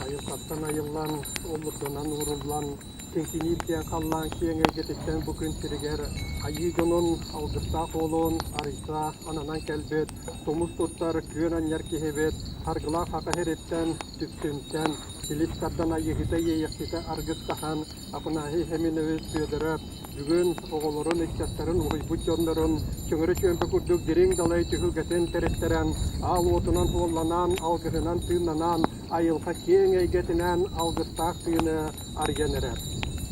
Айылҕаттан айыллан, оллурданан ууруллан, киҥкиниир киэҥ халлаан киэҥ эйгэтиттэн бу күн сиригэр айыы дьонун алгыстаах уолун арыйса ананан кэлбит, тумус туттар күөн анньар киһибит, харгылаах саха сириттэн, Дүпсүнтэн, силис тардан айыыһыта иэйэхситэ аргыстаһан Афанасий Семенович Федоров бүгүн оҕолорун, ыччаттарын, уһуйбут дьоннорун чөҥөрө чүөмпэ курдук дириҥ далай түһүлгэтин тэриттэрэн, аал уотунан уолланан, алгыһынан тыыннанан, айылҕа киэҥ эйгэтинэн алгыстаах тыыны арыйан эрэр.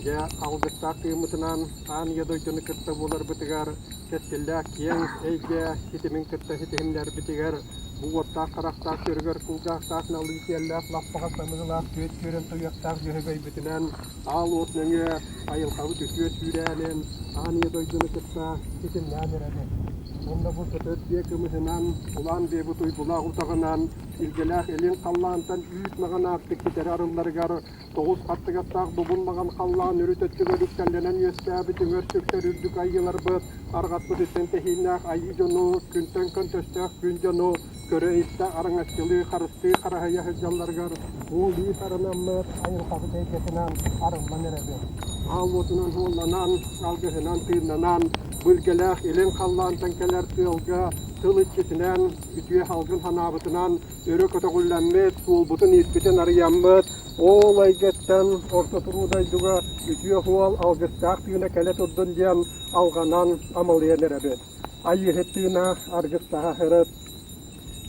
Дьэ, алгыстаах тыыммытынан аан ийэ дойдуну кытта буоларбытыгар, кэскиллээх киэҥ эйгэ ситимин кытта ситиһиннэрбитигэр бу уоттаах харахтаах көрүгэр кулгаахтаах налыы сиэллээх лаппаҕа самыылаах түөт түөрэн туйахтаах дьөһөгөйбүтүнэн аал уот нөҥүө айылҕабыт үтүө сүүрээнин аан ийэ дойдуну кытта ситимнээн эрэбит. Уонна бу сытыт биэ кымыһынан, улаан биэбит уйгулаах утаҕынан, илгэлээх илин халлаантан үүт маҕан аартык ситэри арылларыгар тоҕус хаттыгастаах добун маҕан халлаан үрүт өттүгэр үктэллэнэн үөскээбит үҥэр сүктэр үрдүк айыыларбыт арҕаспытыттан тэһииннээх айыы дьону, күнтэн көнтөстөөх күн дьону көрө-истэ араҥаччылыы, харыстыы хараһыйа сылдьалларыгар уол-иис арынаммыт айылҕабыт эйгэтинэн арыллан эрэбит. Аал уотунан уолланан, алгыһынан тыыннанан, билгэлээх илин халлаантан кэлэр тыалга тыл иччитинэн, үтүө салгын санаабытынан өрө көтөҕүллэммит, суолбутун-ииппитин арыйаммыт, ол эйгэттэн орто туруу дойдуга үтүө суол алгыстаах тыына кэлэ турдун диэн алҕанан амалыйан эрэбит. Айыыһыт тыына аргыстаһа сырыт,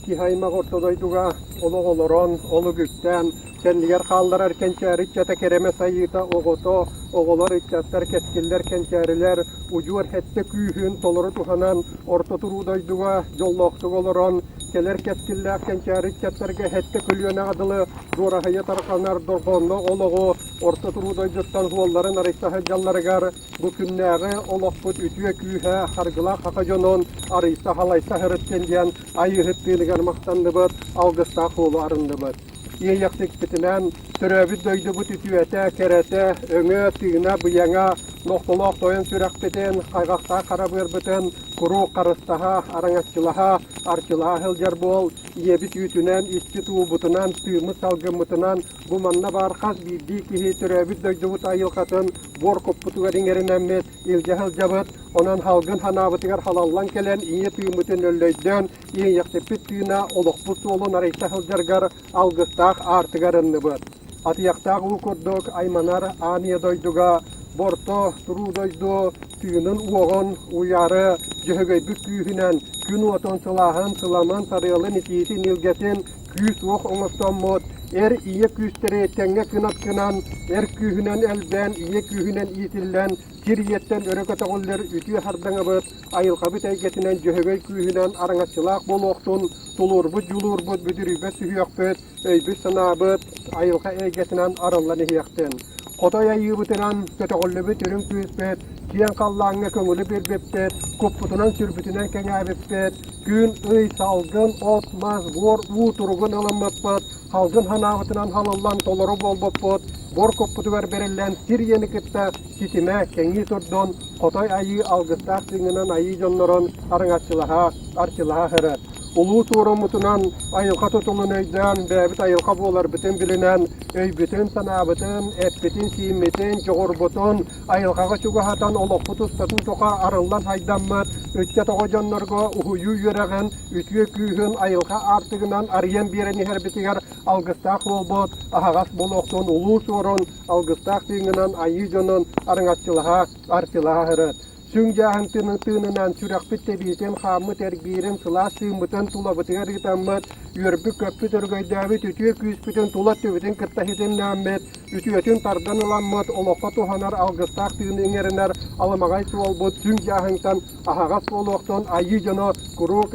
киһи аймах орто дойдуга олох олорон, олук үктээн, кэннигэр хаалларар кэнчээри ыччата кэрэмэс айыыта оҕото, оҕолор, ыччаттар, кэскиллэр, кэнчээрилэр удьуор сэттэ күүһүн толору туһанан орто туруу дойдуга дьоллоохтук олорон, кэлэр кэскиллээх кэнчээри ыччаттарга сэттэ көлүөнэҕэ дылы дуораһыйа тарҕанар дорҕоонноох олоҕу орто туруу дойдуттан суолларын арыйса сылдьалларыгар Бу күннээҕи олохпут үтүө күүһэ харгылаах саха дьонун арыйса-халайса сырыттын диэн Айыыһыт тыыныгар махтанныбыт, алгыстаах суолу арынныбыт. Иэйэхсикпитинэн төрөөбүт дойдубут үтүөтэ, кэрэтэ, өҥө, тыына, быйаҥа, нохтолоох тойон сүрэхпитин, хайҕахтаах хара быарбытын куруук харыстаһа, араҥаччылаһа, арчылаһа сылдьар буол, ийэбит үүтүнэн, иччи туубутунан, тыыммыт салгыммытынан Бу манна баар хас биирдии киһи төрөөбүт дойдубут айылҕатын буор куппутугар иҥэринэммит, илдьэ сылдьабыт. Онон салгын санаабытыгар халаллан кэлэн ийэ тыыммытын өллөйдөөн, иэйэхсиппит тыына олохпут суолун арыйса сылдьаргар алгыстаах аартыгар ынныбыт. Атыйахтаах уу курдук айманар аан ийэ дойдуга борто туруу дойду тыынын уоҕун уйаары дьөһөгөйбүт күүһүнэн күн уотун сылааһын, сыламын, сарыалын, итиитин, илгэтин күүс-уох оҥостоммут, эр ийэ күүстэри тэҥҥэ кынат гынан, эр күүһүнэн элбээн, ийэ күүһүнэн иитиллэн, сир ийэттэн өрө көтөҕүллэр үтүө сардаҥабыт, айылҕабыт эйгэтинэн дьөһөгөй күүһүнэн араҥаччылаах буолуохтун, тулуурбут, дьулуурбут, бүдүрүйбэт сүһүөхпүт, өйбүт-санаабыт айылҕа эйгэтинэн арыллан иһиэхтин. Хотой айыыбытынан көтөҕүллүбүт үрүҥ күүспүт, киэҥ халлааҥҥа көҥүлү биэрбиппит, куппутунан-сүрбүтүнэн кэҥээбиппит, күн, ый, салгын, от, мас, буор, уу туругун ылыммыппыт, салгын санаабытынан халыллан толору буолбуппут, буор куппутугар бэриллэн сир ийэни кытта ситимэ кэҥии турдун, хотой айыы алгыстаах тыыҥынан айыы дьоннорун араҥаччылаһа, арчылаһа сырыт. Улуу суоруммутунан айылҕа тутулун өйдөөн, бэйэбит айылҕа буоларбытын билинэн, өйбүтүн-санаабытын, эппитин-сииммитин, дьоҕурбутун айылҕаҕа чугаһатан олохпут устатын тоҕо арыллан хайдаммыт ыччат оҕо дьоннорго уһуйуу үөрэҕин үтүө күүһүн айылҕа аартыгынан арыйан биэрэн иһэрбитигэр алгыстаах буолбут аһаҕас буолуохтун улуу суорун алгыстаах тыыҥынан айыы дьонун араҥаччылаһа арчылаһа сырыт. Сүҥ дьааһын тыынынан сүрэхпит тэбиитин, хааммыт эргиирин, сылаас тыыммытын тулабытыгар ыытаммыт, үөрбүт-көппүт өрөгөйдөөбүт үтүө күүспүтүн тула өттүбүтүн кытта ситимнээммит, үтүөтүн тардан ыламмыт, олоххо туһанар алгыстаах тыыны иҥэринэр аламаҕай суолбут сүҥ дьааһыҥтан аһаҕас буолуохтун айыы дьоно куруук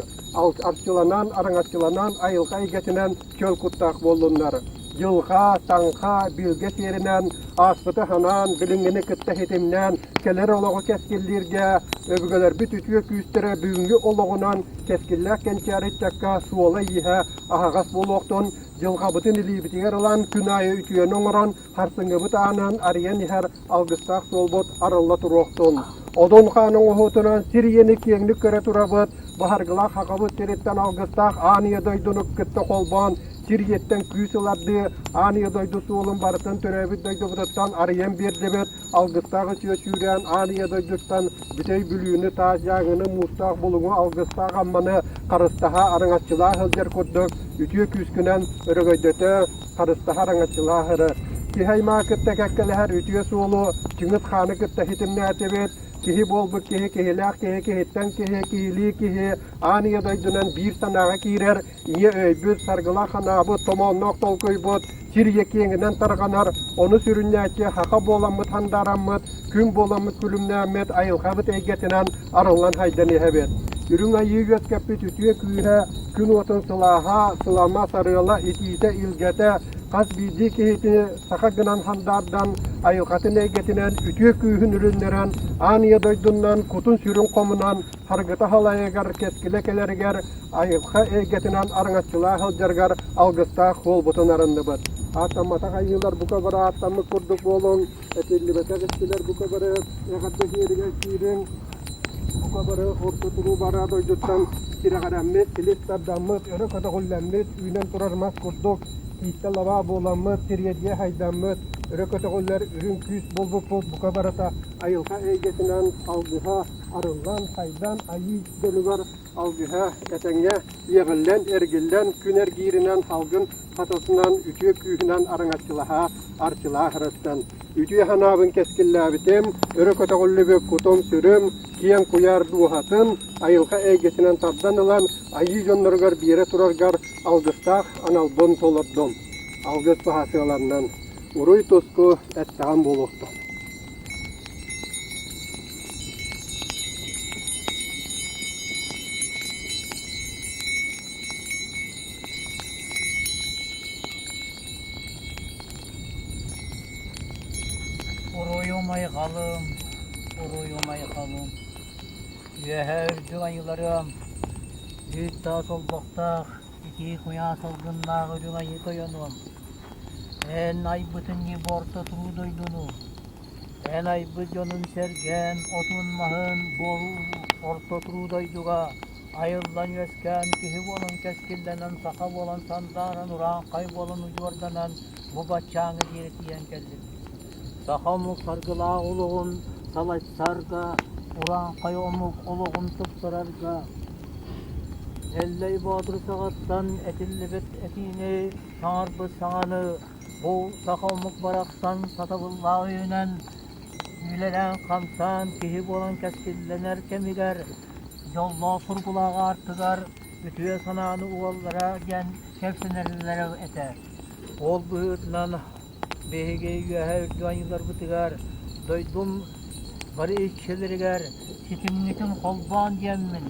арчыланан, араҥаччыланан, айылҕа эйгэтинэн чөл куттаах буоллуннар. Дьылҕа, таҥха, билгэ сиэринэн ааспыты санаан, билиҥҥини кытта ситимнээн, кэлэр олоҕу кэскиллииргэ өбүгэлэрбит үтүө күүстэрэ бүгүҥҥү олоҕунан кэскиллээх кэнчээри ыччакка суола-ииһэ аһаҕас буолуохтун, дьылҕабытын илиибитигэр ылан, күн аайы үтүөнү оҥорон, харсыҥҥыбыт аанын арыйан иһэр алгыстаах суолбут арылла туруохтун. Одун хаан оҥоһуутунан сир ийэни киэҥник көрө турабыт, баһаргылаах Хахабыт сириттэн алгыстаах аан ийэ дойдуну кытта холбоон, Сир ийэттэн күүс ылардыы, аан ийэ дойду суолун барытын төрөөбүт дойдубутуттан арыйан биэрдибит, алгыстаах үтүө сүүрээн аан ийэ дойдуттан Бүтэй Бүлүүнү, Таас Дьааҥыны, Муустаах Булуҥу, Алгыстаах Амманы харыстаһа, араҥаччылаа сылдьар курдук үтүө күүскүнэн өрөгөйдөтө, харыстаһа, араҥаччылаа сырыт. Киһи аймаҕы кытта кэккэлэһэр үтүө суолу Чыҥыс Хааны кытта ситимнээтибит. Киһи буолбут киһи, киһилээх киһи, киһиттэн киһи, киһилии киһи аан ийэ дойдунан биир санааҕа киирэр, Ийэ өйбүт, саргылаах ханаабыт, томоонноох толкуйбут сир ийэ киэҥинэн тарҕанар, ону сүрүннээччи саха буоламмыт хандаараммыт, күн буоламмыт күлүмнээммит айылҕабыт эйгэтинэн арыллан хайдан иһэбит. Үрүҥ айыы үөскэппит үтүө күүһэ, күн уотун сылааһа, сылама, сарыала, итиитэ, илгэтэ хас биирдии киһитини саха гынан хандаардан, айылҕатын эйгэтинэн үтүө күүһүн үлүннэрэн, аан ийэ дойдунан кутун-сүрүн хомунан, харгыта халайыгар, кэскилэ кэлэригэр, айылҕа эйгэтинэн араҥаччылаах сылдьарыгар алгыстаах буолбутун арынныбыт. Ааттамматах айыылар бука бары ааттаммыт курдук буолуҥ, этиллибэтэх истилэр бука бары эҕэрдэ сиэригэр киириҥ, бука бары орто туруу бараа дойдуттан тирэҕирэммит, силис тардаммыт, өрө көтөҕүллэммит, үүнэн турар мас курдук тииттэ лабаа буоламмыт, тириэрдиэ хайдаммыт, өрө көтөҕүллэр үрүҥ күүс буолбуппут бука барыта айылҕа эйгэтинэн алгыһа арыллан, хайдан, айыы дьонугар алгыһа этэҥҥэ иэҕиллэн, эргиллэн, күн эргииринэн, салгын хататынан, үтүө күүһүнэн араҥаччылаһа, арчылаа сырыттын. Үтүө санаабын кэскиллээбитим, өрө көтөҕүллүбүт кутум-сүрүм, киэҥ куйаар дууһатын айылҕа эйгэтинэн тардан ылан, айыы дьонноругар биэрэ тураргар алгыстаах аналбын толордум. Алгыс баһа сыаланнын. Уруй-туску эттэҕим буолуохтун. Уруйум айҕалым, уруйум айҕалым, үөһээ үрдүк айыыларым, үүт таас олбохтоох, итии куйаас алгыннаах үрүҥ айыы тойонуом, Эн айбытын ньии орто туруу дойдуну, эн айбыт дьонун сэргээн, отун-маһын буору орто туруу дойдуга айыллан үөскээн, киһи буолан кэскиллэнэн, саха буолан сандааран, урааҥхай буолан удьуорданан бу баччааҥҥа диэри тиийэн кэллим. Саха омук саргылаах олоҕун салайсарга, урааҥхай омук олоҕун тупсарарга Эллэй Боотур саҕаттан этиллибит этиини саҥарбыт саҥаны бу саха омук барахсан сатабыллаах өйүнэн үлэлээн-хамсаан киһи буолан кэскиллэнэр кэмигэр дьоллоох сургулаах аартыгар үтүө санааны уоллара диэн кэпсэнэллэрэ этэ. Ол быһыытынан Биһиги үөһээ үрдүк айыыларбытыгар дойдум бары иччилэригэр ситимҥитин холбоон диэммин,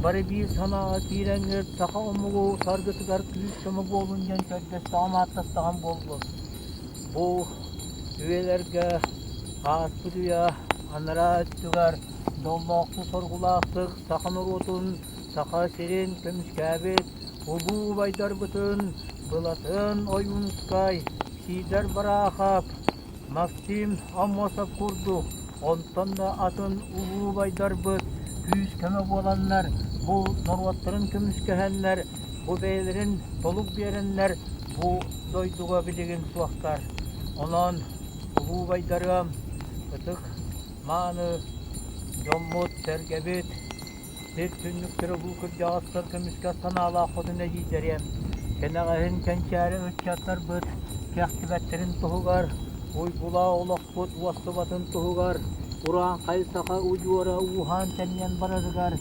бары биир санааҕа киирэҥҥит саха омугу саргытыгар күүс-көмө буолун диэн көрдөстөҕүм ааттастаҕым буоллун. Бу үйэлэргэ ааспыт үйэ анараа өттүгэр дьоллоохтук-соргулаахтык саха норуотун, Саха сирин көмүскээбит улуу убайдарбытын Былатын Ойуунускай, Сидор Бараахап, Максим Аммосов курдук, онтон да атын улуу убайдарбыт күүс-көмө буоланнар, бу норуоттарын көмүскэһэннэр, бу бэйэлэрин толук биэрэннэр бу дойдуга билигин суохтар. Онон улуу убайдарыам, ытык мааны дьоммут-сэргэбит Сир түннүктэрэ улуу кырдьаҕастар көмүскэл санаалаах хотун эдьиийдэриэм, кэнэҕэһин кэнчээри ыччаттарбыт кэхтибэттэрин туһугар, уйгулаах олохпут уостубатын туһугар, урааҥхай саха удьуора ууһаан-тэнийэн барарыгар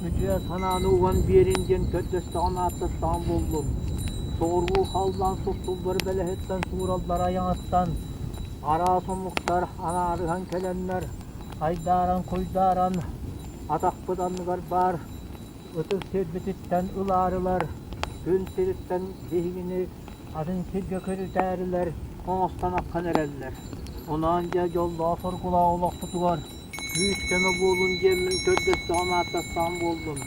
үтүө санааны уган биэрин диэн көрдөстөҕүм ааттастаҕым буоллун. Соҕуруу халлаан суксуллар бэлэһиттэн суураллар айаҕыттан араас омуктар анаарыһан кэлэннэр айдааран-куйдааран Атахпыт анныгар баар ытык сирбититтэн ылаарылар, күн сириттэн биһигини атын сиргэ көрүтээрилэр оҥостон аххан эрэллэр. Онон дьэ дьоллоох-соргулаах олохпутугар күүс-көмө буолун диэммин көрдөстөҕүм ааттастаҕым буоллун.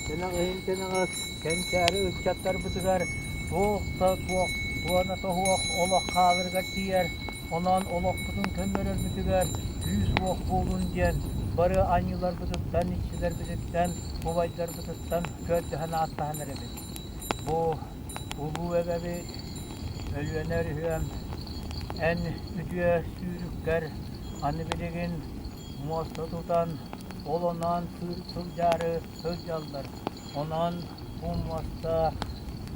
Кэнэҕэһин кэнэҕэс кэнчээри ыччаттарбытыгар туох да туох туона тоһуох олох хааларыгар тиийэр Онон олохпутун көннөрөрбүтүгэр күүс-уох буолун диэн бары аньыыларбытыттан, иччилэрбититтэн, убайдарбытыттан көрдөһөн ааттаһан эрэбит. Бу. Улуу эбэбит Өлүөнэ өрүһүөм, эн үтүө сүүрүккэр аны билигин муоста тутан, ол оноон сылдьаары сылдьаллар. Онон бу муоста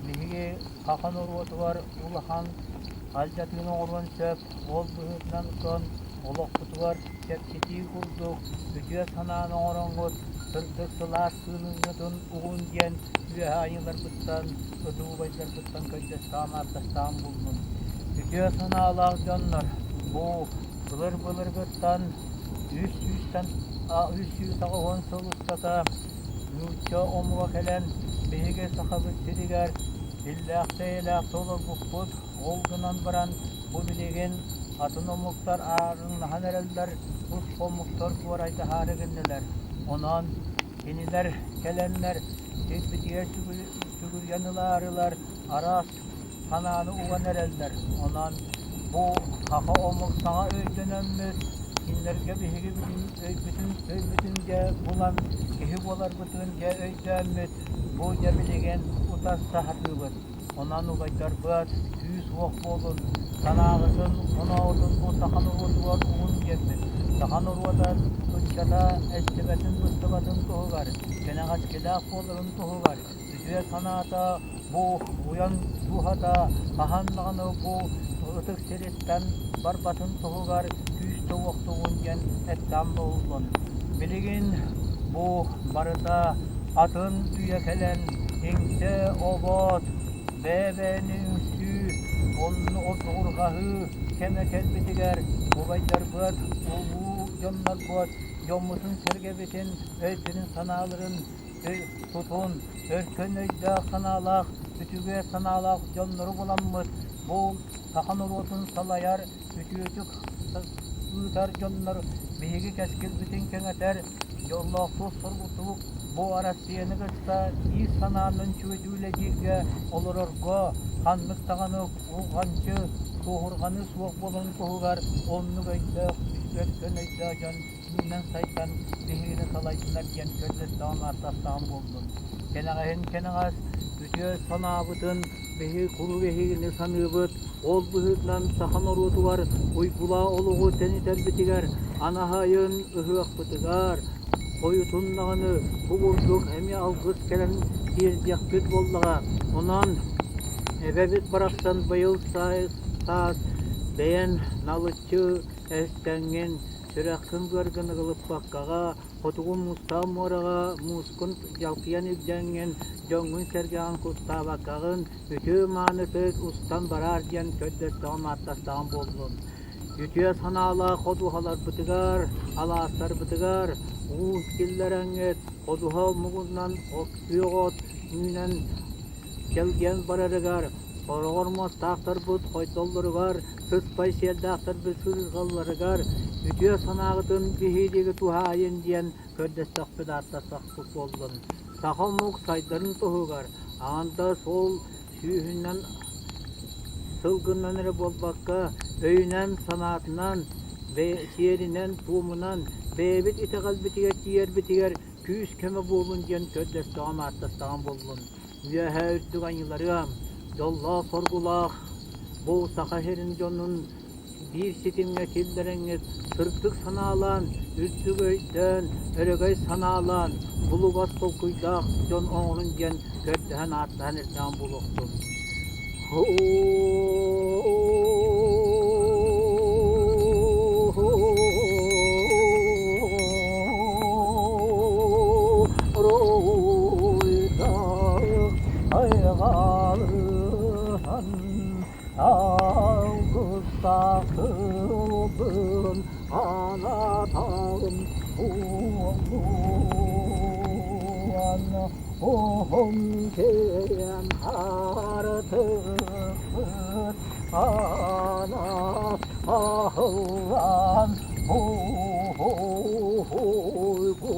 биһиги саха норуотугар улахан алдьатыыны оҥоруон сөп. Ол быһыытынан дьон олохпутугар чэпчэтии курдук үтүө санааны оҥороҥҥут сырдык сылаас тыыныҥҥытын угун диэн үөһэ айыыларбыттан, ытык убайдарбыттан көрдөстөөн ааттастаан буллум. Үтүө санаалаах дьоннор бу былыр-былыргыттан 380 сыл устата нуучча омуга кэлэн биһиги Сахабыт сиригэр иллээх-эйэлээх олорбуппут. Ол гынан баран бу билигин атын омуктар аарыҥнаһан эрэллэр, туспа омуктар туорайдаһаары гыннылар. Онон кинилэр кэлэннэр сирбитигэр сүгүрүйэн ылаарылар, араас санааны уган эрэллэр. Онон бу саха омук саҥа өйдөнөммүт, кинилэргэ биһиги өйбүтүн өйбүтүн дьэ булан киһи буоларбытын дьэ өйдөөммүт, бу дьэ билигин утарса сатыыбыт. Онон убайдарбыт күүс-уох буолун, санааҕытын, оноҕутун бу саха норуотугар угун диэммит. Саха норуота ыччата эстибэтин-быстыбатын туһугар, кэнэҕэскилээх буоларын туһугар үтүө санаата бу уйан дууһата хаһан даҕаны бу ытык сириттэн барбатын туһугар күүстэ уохтугун диэн эттэм буоллун. Билигин бу барыта атын үйэ кэлэн иҥсэ-обот, бэйэ-бэйэни үҥсүү, онно ордугурҕаһыы кэмэ кэлбитигэр убайдарбыт, улуу дьоннорбут дьоммутун-сэргэбитин өйдөрүн-санааларын тутун, өркөн өйдөөх-санаалаах, үтүгэ санаалаах дьоннору буламмыт, бу саха норуотун салайар, үтүөтүк ыытар дьоннор биһиги кэскилбитин кэҥэтэр, дьоллоохтук соргутук бу Арассыыйаны кытта биир санаанан чүөтүүлэһиигэ олорорго ханнык даҕаны улҕанчы, суоһурҕаныы суох буоларын туһугар оннук өйдөөх, өркөн өйдөөх дьон үүнэн-сайдан биһигини салайдынар диэн көрдөстөҕүм ааттастаҕым буоллун. Кэнэҕэһин кэнэҕэс үтүө санаабытын биһиги куруук эһигини саныыбыт. Ол быһыытынан саха норуотугар уйгулаах олоҕу тэнитэрбитигэр анаһайын ыһыахпытыгар хойутун даҕаны бу курдук эмиэ алгыс кэлэн тиэрдиэхпит буоллаҕа. Онон эбэбит барахсан быйыл саас бэйэн налыччы эстэҥҥин сүрэххин быаргын ыгылыппаккаҕа, хотугу муустаах муораҕа муускун дьалкыйан илдьэҥҥин, дьоҥҥун-сэргэҕин куттаабаккаҕын үтүө маанытык устан бараар диэн көрдөстөҕүм ааттастаҕым буоллун. Үтүө санаалаах ходуһаларбытыгар, алаастарбытыгар уу киллэрэҥҥит ходуһа муҥунан от күөх от үүнэн чэлгиэн барарыгар, хороҕор муостаахтарбыт хойдоллоругар, сыспай сиэллээхтэрбит сырыырҕалларыгар үтүө санааҕытын биһиги туһаайын диэн көрдөстөхпүт ааттастахпыт буоллун. Саха омук сайдарын туһугар аҥардас ол сүүһүнэн сылгынан эрэ буолбакка, өйүнэн-санаатынан, сиэринэн-туомунан бэйэбит итэҕэлбитигэр тиийэрбитигэр күүс-көмө буолун диэн көрдөстөҕүм ааттастаҕым буоллун. Үөһээ үрдүк айыыларыам, дьоллоох-соргулаах бу Саха сирин дьонун биир ситимҥэ киллэрэҥҥит сырдык санаалаан, үрдүк өйдөөн, өрөгөй санаалаан, булугас толкуйдаах дьон оҥорун диэн көрдөһөн ааттаһан эрдэҕим буолуохтун. Алгыстаахтылбын анаталым уолуан уһун киэн хартыппыт ана аһыллан уһуйгу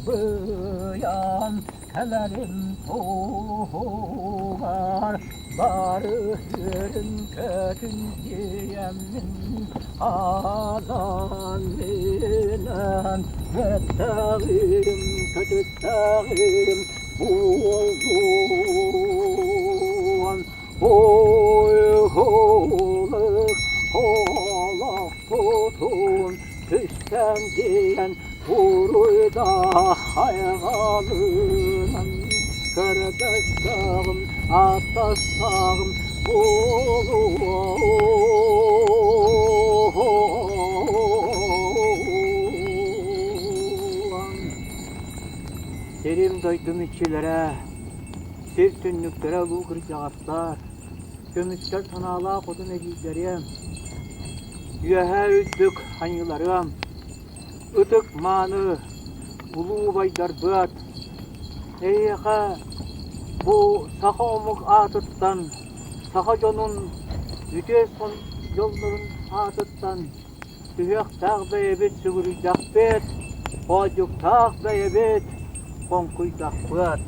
быйан кэлэрин туһугар бары үөрүн көтүн диэммин адан минэн өттөҕүм көтүттөҕүм буоллун. Ойуулук олохпутун түстээн диэн буруйдаах айҕалынан көрдөстөҕүм, ааттастаҕым буолуо. Сирим дойдум иччилэрэ, сир түннүктэрэ улуу кырдьаҕастар, көмүскэл санаалаах хотун эдьиийдэриэм, үөһээ үрдүк аньыыларыам, ытык мааны улуу убайдарбыат, эйиэхэ бу саха омук аатыттан, саха дьонун үтүө дьоллорун аатыттан Сүһүөхтээх бэйэбит сүгүрүйдэхпит, хоодьуктаах бэйэбит хоҥкуйдахпыт.